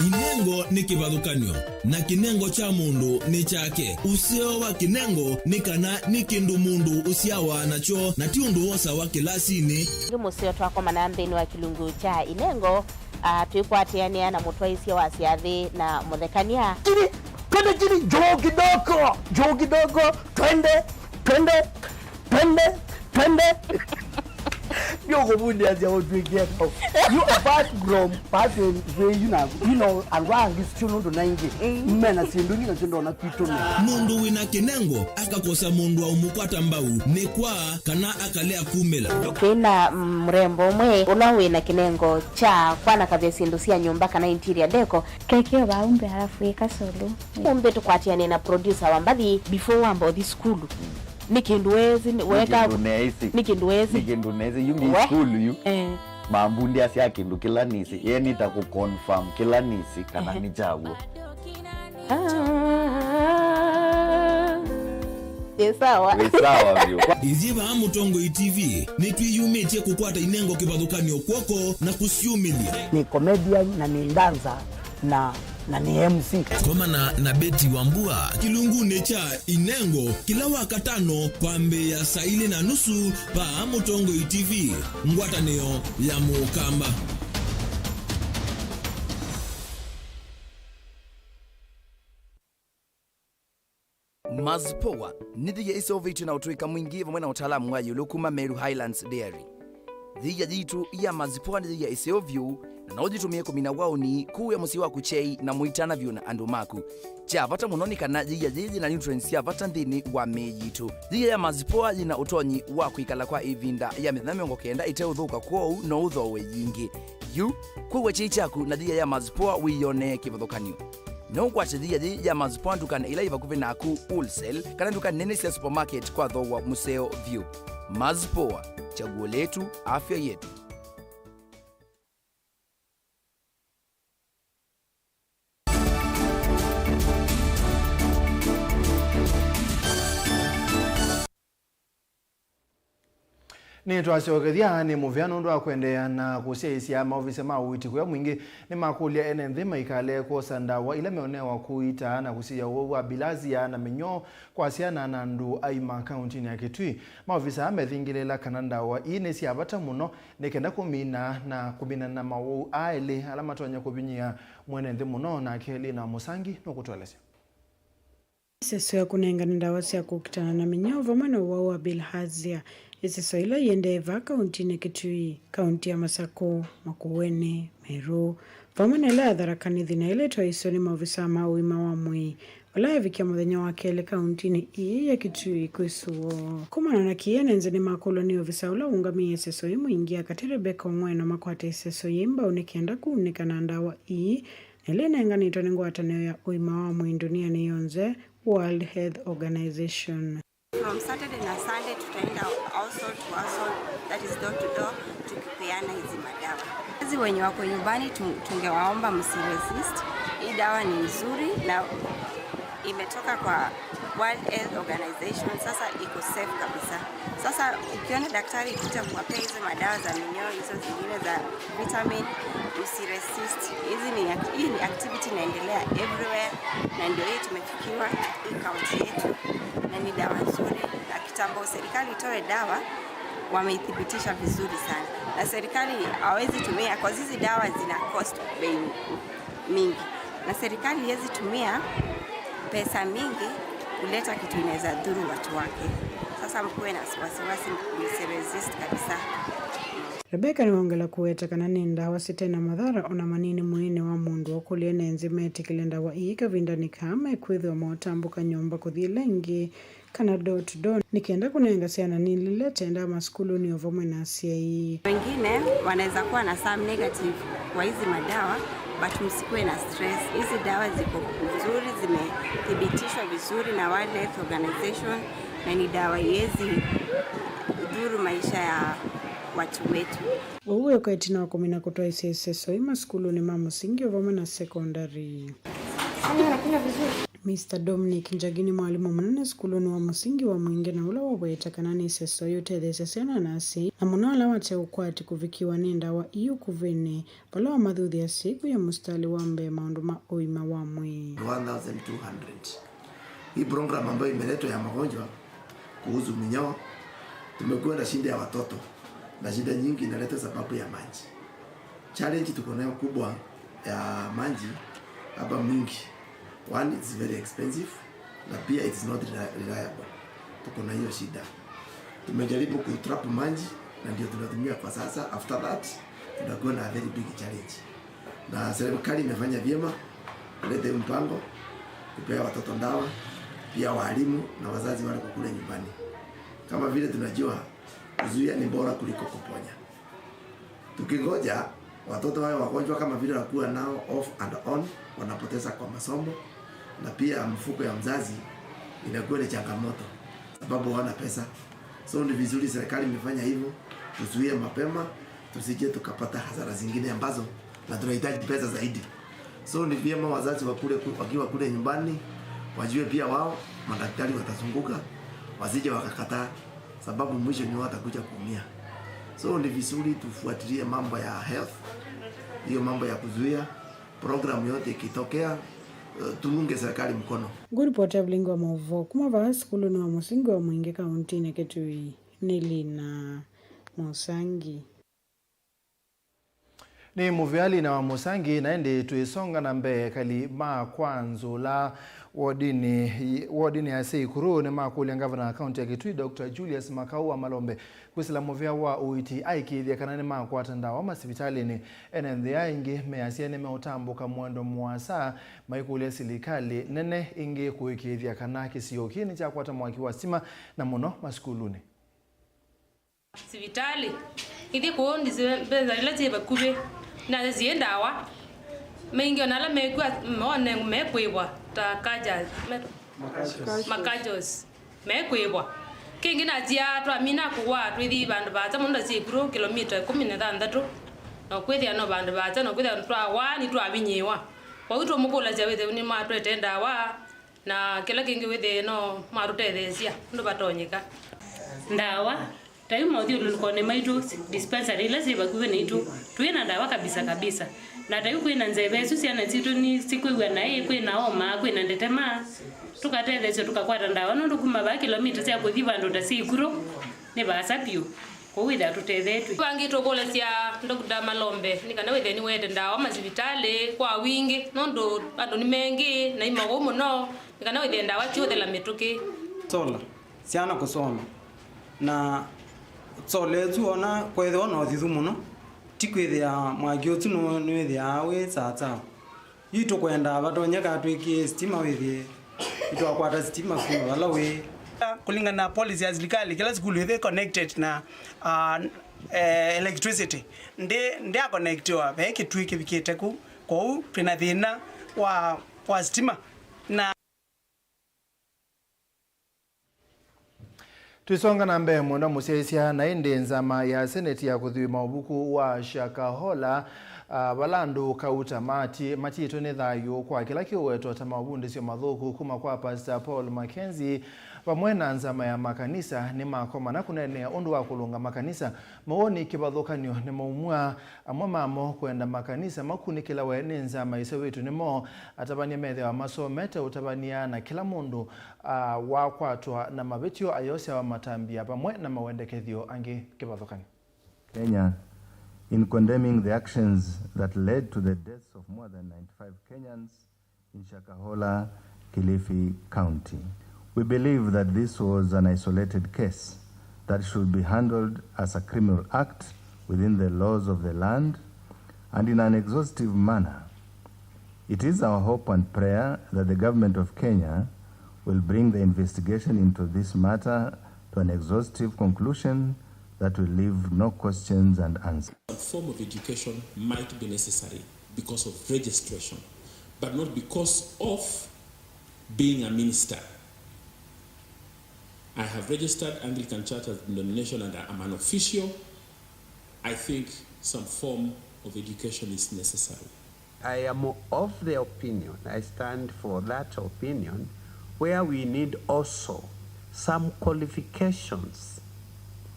Inengo nĩ kĩvathũkany'o, na kĩnengo kya mũndũ nĩ kyake. Ũseo wa kĩnengo nĩ kana nĩ kĩndũ mũndũ ũsyawa nakyo, na ti ũndũ wosawa kĩlasinĩ. Ĩngĩ mũseo twakomana nthĩnĩ wa kĩlungu kya inengo, ah, twĩkwatĩanĩa na mũtwaĩsya wa syathĩ na mũthekany'a. Chini, twende chini, juu kidogo, juu kidogo, twende, twende, twende, twende. Ndio kuvundia sia utwekea kau. You apart from person, you know, you know, and why is still not ninety? Mm. Men are still doing it, and don't want to. Mũndũ wĩna kĩnengo akakosa mũndũ wa ũmũkwata mbau nĩ kwa kana akalea kumĩla. Twĩna, mm, mũrembo ũmwe ũla wĩna kĩnengo kya kwanakavya syĩndũ sya nyũmba kana interior deco. Kekeo vaa umbe halafu ĩka solo. Umbe tũkwatĩanĩe na producer wa mbathi. Before wamba ũthi sukulu, nĩ kĩndũ weesĩ, nĩ weka, kĩndũ neesĩ. Nĩ kĩndũ weesĩ. Nĩ kĩndũ neesĩ. Yu ngi sukulu yu. Eh. Mambundĩasya kĩndũ kĩla nĩsĩ. Ye nĩta kũ confirm kĩla nĩsĩ kana nĩ kyaw'o. Ah. Ĩ sawa. Wĩ sawa vyũ. Ithyĩ vaa Mũtongoi T V nĩtwĩyumĩtye kũkwata inengo kĩvathũkany'o kw'oko na kũsyumĩlya. Nĩ comedian na nĩ dancer na, na nĩ M C. Komana na Betty Wambua kĩlungunĩ kya inengo kĩla Wakatano kwambĩĩa saa ilĩ na nusu vaa Mũtongoi T V, ngwatanĩo ya Mũkamba. Mazpoa nĩ thia ĩseũvĩtw'e na ũtũĩka mwingĩ vamwe na ũtaalamu wa ĩũlũ kuma Meru Highlands Dairy. Thia yitũ ya Mazpoa nĩ thia ĩseũ vyũ, na no ũyĩtũmĩe kũmina waũni, kũĩa mũsyĩ waku kyei, na mũitana vyũ na andũ maku. Kya vata mũno nĩ kana thia yĩĩ yĩna nutrients sya vata nthĩnĩ wa mĩĩ yitũ. Thia ya Mazpoa yĩna ũtonyi wa kwĩkala kwa ĩvinda ya mĩthenya mĩongo kenda ĩteũthũka, kwoou no ũthooe yingĩ. Yu, kũĩa kyei kyaku na thia ya Mazpoa wĩyonee kĩvathũkany'o. No ũkwate thia yĩĩ ya Mazpoa ndukanĩ ĩla yĩ vakuvĩ naku, wholesale, kana nduka nene sya supermarket kwa thooa mũseo vyũ. Mazpoa, chaguo letu, afya yetu. Nĩtwasyokethya nĩ mũvea nũndũ wa kũendeea na kũsyaĩĩsya. Maovisa ma ũiiti kũya mwingĩ nĩmakũlya ene nthĩ maikale kwosa ndawa ila meonewa kũita na kũsiĩĩa ũwau wa bilharzia na mĩnyoo kwa syana na andũ aima kauntinĩ ya Kitui. Maovisa aa methingĩlĩĩla kana ndawa ii nĩ sya vata mũno nĩ kenda kũmina na kũminana na mawau aa elĩ ala matonya kũvinyĩa mwene nthĩ mũno. Nake Lina Mũsangi nũkũtũelesya. Ĩseso ya kũnengane ndawa sya kũkitana na mĩnyoo vamwe na ũwau wa bilharzia. Ĩseso ĩla ĩendee vaa kauntinĩ Kitui, kaunti ya Masakũ, Makueni, Meru, vamwe na ĩla ya Tharaka Nithi, na ĩla ĩtwaĩĩswe nĩ maovisaa ma ũima wa mwĩĩ, vala yavikĩa mũthenya wa kelĩ kauntinĩ ĩĩ ya Kitui kwĩ sũvoo. Kumana na kĩĩ, ene nthĩ nĩmakũlw'a nĩ ovisaa ũla ũũngamĩe ĩseso ĩĩ Mwingi Akate Rebecca Ong'weno makwate ĩseso yĩĩ mbau nĩ kenda kũunĩka na ndawa ii na ĩla ĩnenganĩtwe nĩ ngwatanĩo ya ũima wa mwĩĩ ndũnianĩ yonthe, World Health Organization. From Saturday na Sunday tutaenda household to household, that is door to door, tukipeana hizi madawa. Wazazi wenye wako nyumbani tu-, tungewaomba msiresist. Hii dawa ni nzuri na imetoka kwa World Health Organization, sasa iko safe kabisa. Sasa ukiona daktari kuja kuwapea hizo madawa za minyoo, hizo zingine za vitamin, usiresist. Hizi ni act-, hii ni activity inaendelea everywhere, na ndio hii tumefikiwa hii kaunti yetu, na ni dawa nzuri. Na kitambo serikali itoe dawa, wameithibitisha vizuri sana, na serikali hawezi tumia, kwa hizi dawa zina cost bei mingi, na serikali haiwezi tumia pesa mingi kuleta kitu inaweza dhuru watu wake. Sasa mkuwe na wasiwasi, msiresist kabisa. Rebecca nĩwongela kũweta kana nĩ ndawa sĩte na mathara o na manini mwĩĩnĩ wa mũndũ, ũkũlya ene nthĩ metĩkĩle ndawa ii kavindanĩ kaa mekwĩthĩwa maũtambũka nyũmba kũthi ĩla ĩngĩ, kana door to door, nĩ kenda kũnenga syana nilile tenda masukulunĩ o vamwe na asyai. Wengine wanaweza kuwa na some negative kwa hizi madawa, but msikuwe na stress. Hizi dawa ziko nzuri, zimethibitishwa vizuri na World Health Organization, na ni dawa iwezi dhuru maisha ya watu wetu. Ũu wĩũka ĩtina wa kũmina kũtwaĩsya ĩseso ĩ masukulunĩ ma mũsingi o vamwe na sekondari. Mister Dominic Njagi nĩ mwalimũ mũnene sukulunĩ wa mũsingi wa Mwingi na ũla waweta kana nĩ ĩseso yũtetheesya syana na asyai, na mũno ala mate ũkwati kũvikĩwa nĩ ndawa ii ũkuvĩnĩ, vala wamathuthya asyai kwĩya mũsitalĩ wa mbee maũndũ ma ũima wa mwĩĩ. One thousand two hundred. Hii program ambayo imeletwa ya magonjwa kuhusu minyoo, tumekuwa na shida ya watoto, na shida nyingi inaletwa sababu ya maji. Challenge tuko nayo kubwa ya maji hapa Mwingi. One, it's very expensive, na pia it's not reli-, reliable. Tuko na hiyo shida. Tumejaribu kutrap maji, na ndio tunatumia kwa sasa. After that, tunakuwa na a very big challenge. Na serikali imefanya vyema kuleta hii mpango, kupea watoto ndawa, pia walimu na wazazi wale kukule nyumbani. Kama vile tunajua, kuzuia ni bora kuliko kuponya. Tukingoja watoto wawe wagonjwa kama vile wakuwa nao off and on, wanapoteza kwa masomo, na pia mfuko ya mzazi inakuwa ni changamoto, sababu hawana pesa. So ni vizuri serikali imefanya hivyo, tuzuie mapema, tusije tukapata hasara zingine ambazo, na tunahitaji pesa zaidi. So ni vyema wazazi wa kule ku-, wakiwa kule nyumbani, wajue pia wao, madaktari watazunguka, wasije wakakataa, sababu mwisho ni watakuja kuumia. So ni vizuri tufuatilie mambo ya health, hiyo mambo ya kuzuia, program yote ikitokea, eh, tuunge serikali mkono. Ngũripoti ya Vilingi wa Maũvoo kuma vaa sukulunĩ wa mũsingi wa Mwingĩ kaũntĩnĩ Kitui nĩ Lina Mũsangi. Nĩ mũvea Lina wa Mũsangi, na ĩndĩ twĩsonga na mbee, ekali ma kwa Nzũla wodinĩ, wodinĩ ya Seikuru nĩmakũlya ngavana wa kaunti ya Kitui, Doctor Julius Makau wa Malombe, kwĩsĩla mũvea wa ũiiti aĩkĩĩthya kana nĩmakwata ndawa masivitalĩnĩ. Ene nthĩ aa ĩngĩ measya nĩmeũtambũka mũendo mũasa maikũlya silikalĩ nene ĩngĩ kũĩkĩĩthya kana kĩsio kĩĩ nĩkyakwata mwaki wa sitima, na mũno masukulunĩ. Sivitalĩ ithi kũũ ndisipensarĩ ila syĩ vakuvĩ, nasyo syĩ ndawa. Maingĩ ona ala mekw'a, mone mekwĩvwa ta kajos, me-, makajos. Mekwĩvwa. Kĩngĩ nasyaa twamina kũwaa twĩthi vandũ vaasa mũno, ta Seikuru kĩlomita ĩkũmi na thanthatũ, na kwĩthĩa no vandũ vaasa, na kwĩthĩa twawaa nĩtwavinyĩĩwa. Kwoou tũmũkũlasya wĩthĩe nĩmatwetee ndawa, na kĩla kĩngĩ wĩthĩe no matũtetheesya ũndũ vatonyeka. Ndawa, ta yu mothyũlũlũkonĩ maitũ, dispensary ila syĩ vakuvĩ naitũ, twĩ na ndawa kabisa kabisa. Na ta yu kwĩ na nzeve isu syana sitũ nisikwĩw'a naĩ, kwĩ na homa, kwĩ na ndetema, tũkatetheesya tũkakwata ndawa, nũndũ kuma vaa kĩlomita sya kũthi vandũ ta Seikuru nĩ vaasa vyũ. Kwoou wĩthĩa tũtethetw'e. Vangĩ tũkũlasya Doctor Malombe nĩ kana wĩthĩe nĩwete ndawa masivitalĩ kwa wingĩ, nũndũ andũ nĩ mengĩ na imawau mũno, nĩ kana wĩthĩe ndawa siũthela mĩtũkĩ. Solar, syana kũsoma, na solar ĩsu ona kwethĩwa na ũthithu mũno, ti kwĩthĩa mwaki ũsu nũ-, nĩwĩthĩaa wĩ sawasawa. Yu tũkwenda vatonyeka twĩkĩe sitima wĩthĩe nĩtwakwata sitima kuma vala wĩ. Kũlingana na policy ya silikalĩ, kĩla sukulu ĩthĩ connected na, ah, eh, electricity, ndĩ, ndyakonektiwa ve kĩtuĩ kĩvikĩte kũu, kwoou twĩ na thĩna wa, wa sitima. Na Twĩsonga na mbee, mwendwa mũsyaĩĩsya, na ĩndĩ nzama ya Seneti ya kũthũima ũvuku wa Shakahola, ah, vala andũ kauta mati-, matiĩtwe nĩ thayũ kwa kĩla kĩũwetwa ta mavundĩsyo mathũku kuma kwa Pastor Paul Mackenzie, vamwe na nzama ya makanisa, nĩmakomana kũneenea ũndũ wa kũlũnga makanisa. Mawoni kĩvathũkany'o nĩmaumw'a, amwe mamo kwenda makanisa makunĩkĩlawe nĩ nzama ĩseũvĩtw'e nĩmo. Atavany'a methĩawa masomete ũtavany'a na kĩla mũndũ, ah, wakwatwa na mavĩtyo ayosyawa matambya vamwe na mawendekethyo angĩ kĩvathũkany'o. Kenya, in condemning the actions that led to the deaths of more than ninety-five Kenyans in Shakahola, Kilifi County. We believe that this was an isolated case that should be handled as a criminal act within the laws of the land and in an exhaustive manner. It is our hope and prayer that the government of Kenya will bring the investigation into this matter to an exhaustive conclusion that will leave no questions unanswered. Some form of education might be necessary because of registration, but not because of being a minister. I have registered Anglican Church as denomination and I'm an official. I think some form of education is necessary. I am of the opinion, I stand for that opinion, where we need also some qualifications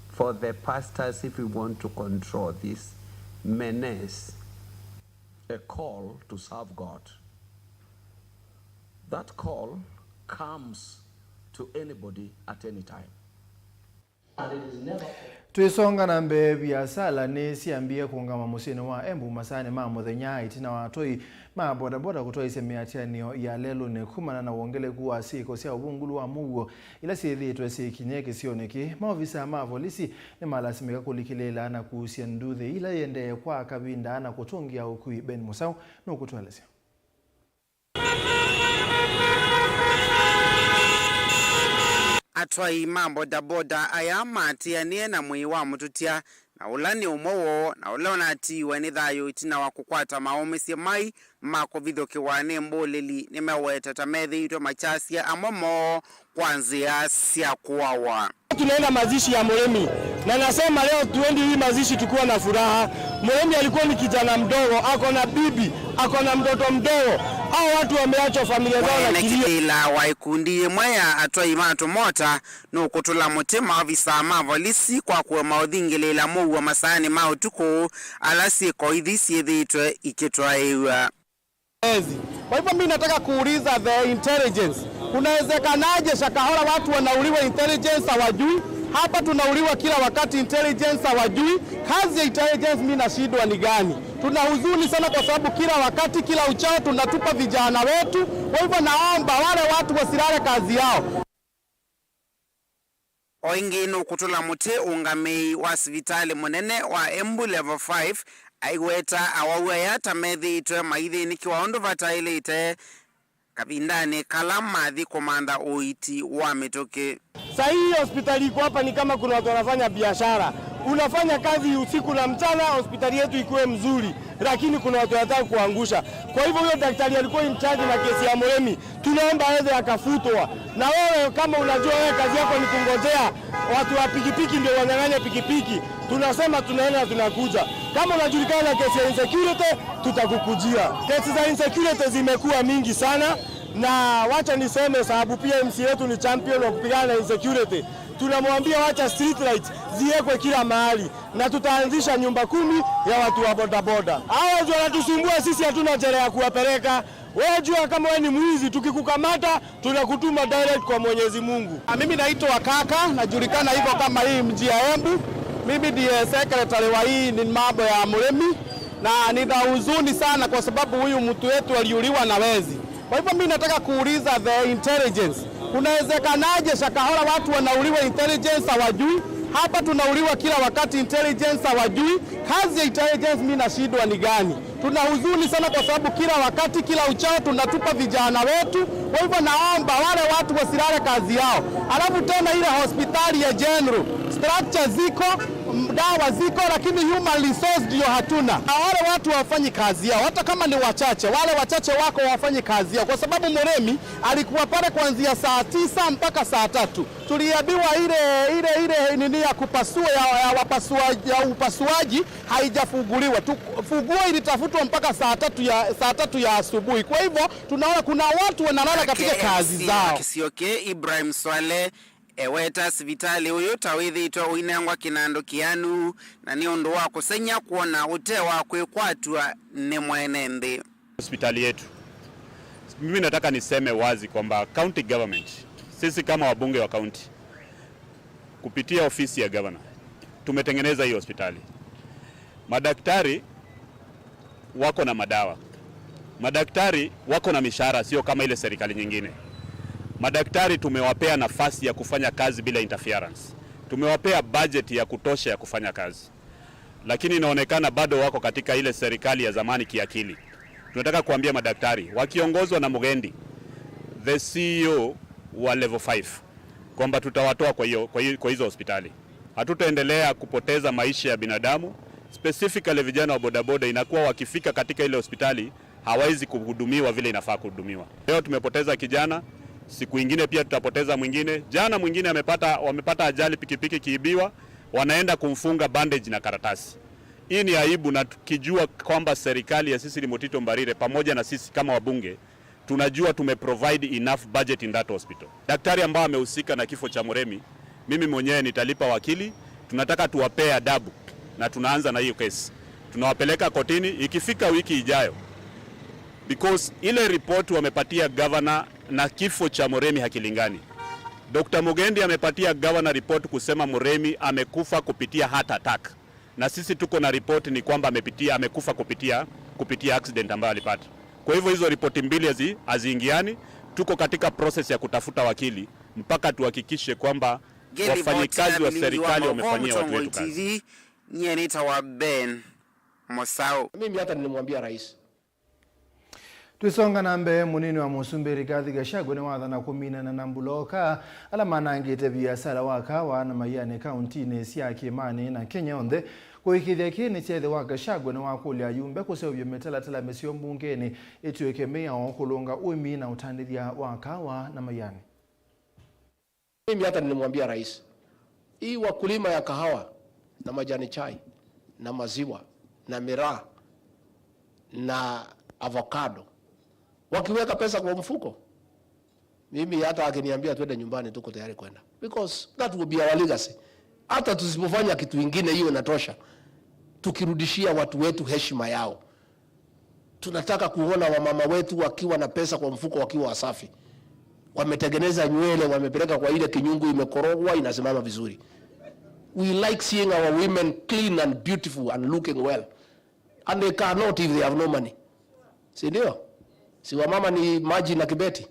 for the pastors if we want to control this menace. A call to serve God. That call comes to anybody at any time. Twĩsonga na mbee, viasala nĩsyambie kũũngama mũsyĩnĩ wa Embu masaanĩ ma mũthenya ĩtina wa atwai ma bodaboda kũtwaĩsya mĩatĩanĩo ya lelũnĩ kumana na wongeleku wa syĩko sya ũvungũlu wa mũuo ila syĩthĩĩtwe syĩkinyĩe kĩsionĩ kĩĩ. Maovisa ma volisi nĩmalasimĩka kũlikĩlĩĩla na kuusya nduthi ila iendee kwa kavinda na kũtũngĩa ũkui. Ben Mũsaũ nũkũtũelesya. Atwai ma bodaboda aya maatĩanĩe na mwĩĩ wa mũtũtya, na ũla nĩ ũmwe woo, na ũla ũnatiiwe nĩ thayũ ĩtina wa kũkwata maũmĩsye mai ma kũvithũkĩwa nĩ mbũlĩli, nĩmeweta ta methĩĩtwe makyasya amwe moo kwa nzĩa sya kũawa. Tunaenda mazishi ya Murimi, na nasema leo tuendi hii mazishi tukiwa na furaha. Murimi alikuwa ni kijana mdogo, ako na bibi, ako na mtoto mdogo, Hao watu wameachwa familia zao na kilio. Mwene kĩvĩla wa ikundi yĩmwe ya atwai ma tũmota nũkũtũla mũtĩ maovisaa ma volisi kwa kũema ũthingĩlĩĩla mũuo masaanĩ ma ũtukũ ala syĩko ithi syĩthĩĩtwe ikĩtwaĩw'a. Ezi. Kwa hivyo mimi nataka kuuliza the intelligence, kunawezekanaje Shakahola watu wanauliwa, intelligence hawajui? Hapa tunauliwa kila wakati, intelligence hawajui. Kazi ya intelligence mimi nashindwa ni gani? Tuna huzuni sana kwa sababu kila wakati, kila uchao tunatupa vijana wetu. Kwa hivyo naomba wale watu wasilale kazi yao. O ĩngĩ nũkũtũla mũtĩ ũngamĩi wa sivitalĩ mũnene wa Embu Level five aiweta awau aya ta methĩĩtwe maithĩnĩkĩwa ũndũ vataĩlĩte kavindanĩ kala mathi kũmantha ũiiti wa mĩtũkĩ. Saa hii hospitali iko hapa ni kama kuna watu wanafanya biashara. Unafanya kazi usiku na mchana, hospitali yetu ikuwe mzuri, lakini kuna watu wanataka kuangusha. Kwa hivyo huyo daktari alikuwa in charge na kesi ya Muremi, tunaomba aweze akafutwa. Na wewe kama unajua wewe kazi yako ni kungojea watu wa pikipiki ndio wanyang'anye pikipiki, tunasema tunaenda na tunakuja. Kama unajulikana na kesi ya insecurity, tutakukujia. Kesi za insecurity zimekuwa mingi sana, na wacha niseme, sababu pia M C A yetu ni champion wa kupigana na insecurity. Tunamwambia wacha street lights ziwekwe kila mahali, na tutaanzisha nyumba kumi ya watu wa bodaboda. Hawa ndio wanatusumbua sisi, hatuna jela ya kuwapeleka. Wewe jua kama wewe ni mwizi, tukikukamata tunakutuma direct kwa Mwenyezi Mungu. Ah, mimi naitwa Kaka, najulikana hivyo kama hii mji ya Embu. Mimi ndiye secretary wa hii ni mambo ya Muremi, na nina huzuni sana kwa sababu huyu mtu wetu aliuliwa na wezi. Kwa hivyo mimi nataka kuuliza the intelligence, kunawezekanaje Shakahola watu wanauliwa, intelligence hawajui? Hapa tunauliwa kila wakati, intelligence hawajui. Kazi ya intelligence mimi nashindwa ni gani? Tuna huzuni sana kwa sababu kila wakati, kila uchao tunatupa vijana wetu. Kwa hivyo naomba wale watu wasilale kazi yao. Alafu tena ile hospitali ya General, structure ziko, m-, dawa ziko, lakini human resource ndio hatuna. Na wale watu hawafanyi kazi yao, hata kama ni wachache, wale wachache wako hawafanyi kazi yao, kwa sababu Muremi alikuwa pale kuanzia saa tisa mpaka saa tatu. Tuliambiwa ile, ile, ile nini ya kupasua, ya, ya wapasua-, ya upasuaji haijafunguliwa. Tu-, funguo ilitafutwa mpaka saa tatu ya, saa tatu ya asubuhi. Kwa hivyo tunaona kuna watu wanalala katika kazi zao. Nake M C A wa kĩsio kĩĩ, Ibrahim Swaleh, eweta sivitalĩ ũyũ ta wĩthĩĩtwe ũinengwa kĩnandũ kĩanu, na nĩ ũndũ wa kũseng'ya kwona ũte wa kwĩkwatw'a nĩ mwene nthĩ. Hospitali yetu. Mimi nataka niseme wazi kwamba county government, sisi kama wabunge wa county, kupitia ofisi ya governor, tumetengeneza hii hospitali. Madaktari wako na madawa. Madaktari wako na mishahara, sio kama ile serikali nyingine. Madaktari tumewapea nafasi ya kufanya kazi bila interference. Tumewapea budget ya kutosha ya kufanya kazi. Lakini inaonekana bado wako katika ile serikali ya zamani kiakili. Tunataka kuambia madaktari wakiongozwa na Mugendi, the C E O wa level five, kwamba tutawatoa kwa hiyo, kwa hiyo, kwa hizo hospitali. Hatutaendelea kupoteza maisha ya binadamu, specifically vijana wa bodaboda. Inakuwa wakifika katika ile hospitali hawawezi kuhudumiwa vile inafaa kuhudumiwa. Leo tumepoteza kijana, siku ingine pia tutapoteza mwingine. Jana mwingine amepata, wamepata ajali, pikipiki kiibiwa, wanaenda kumfunga bandage na karatasi. Hii ni aibu, na tukijua kwamba serikali ya Cecily Mutito Mbarire pamoja na sisi kama wabunge tunajua tumeprovide enough budget in that hospital. Daktari ambaye amehusika na kifo cha Muremi, mimi mwenyewe nitalipa wakili. Tunataka tuwapee adabu, na tunaanza na hiyo kesi, tunawapeleka kotini ikifika wiki ijayo, because ile report wamepatia governor na kifo cha Muremi hakilingani. Doctor Mugendi amepatia governor report kusema Muremi amekufa kupitia heart attack, na sisi tuko na report ni kwamba amepitia, amekufa kupitia, kupitia accident ambayo alipata. Kwa hivyo hizo ripoti mbili hazi-, haziingiani. Tuko katika process ya kutafuta wakili mpaka tuhakikishe kwamba wafanyikazi wa serikali wamefanyia watu wetu kazi. Nyie nĩtawa Ben Mosau. Mimi hata nilimwambia rais. Twĩsonga na mbee, mũnini wa mũsumbĩ Rigathi Gachagua nĩwathana kũminana na mbuloka ala manangĩte viasala wa kawa na maianĩ kauntinĩ sya kĩĩmanĩ na Kenya yonthe. Kũĩkĩĩthya kĩĩ nĩkyeethĩwa, Gachagua nĩwakũlya ayumbe kũseũvya mĩtalatala mĩseo mbungenĩ ĩtw'ĩke mĩao kũlũnga ũĩmi na ũtandĩthya wa kawa na maianĩ. Mimi hata nilimwambia rais, hii wakulima ya kahawa na majani chai na maziwa na miraa na avocado, Wakiweka pesa kwa mfuko, mimi hata akiniambia twende nyumbani, tuko tayari kwenda, because that will be our legacy. Hata tusipofanya kitu ingine, hiyo inatosha, tukirudishia watu wetu heshima yao. Tunataka kuona wamama wetu wakiwa na pesa kwa mfuko, wakiwa wasafi, wametengeneza nywele, wamepeleka kwa ile kinyungu imekorogwa, inasimama vizuri. We like seeing our women clean and beautiful and looking well. And they cannot if they have no money. Si ndio? Si wamama ni maji na kibeti?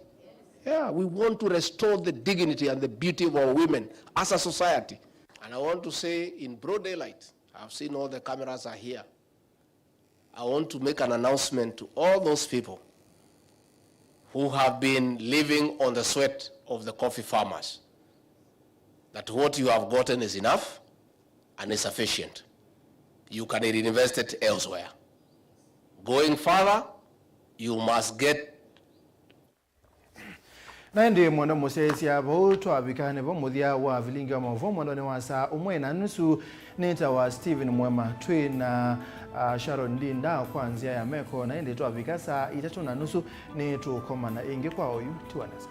Yeah, we want to restore the dignity and the beauty of our women as a society. And I want to say, in broad daylight, I've seen all the cameras are here. I want to make an announcement to all those people who have been living on the sweat of the coffee farmers, that what you have gotten is enough and is sufficient. You can reinvest it elsewhere. Going further, you must get Na ĩndĩ mwendwa mũsyaĩĩsya, vau twavika nĩvo mũthya wa vilingi wa maũvoo mwendonĩ wa saa ũmwe na nusu. Nĩtawa Stephen Mwema, twĩ na, ah, Sharon Linda kwa nzĩa ya meko, na ĩndĩ twavika saa itatũ na nusu nĩtũkomana ĩngĩ kwa oyu. Tiwa nesa.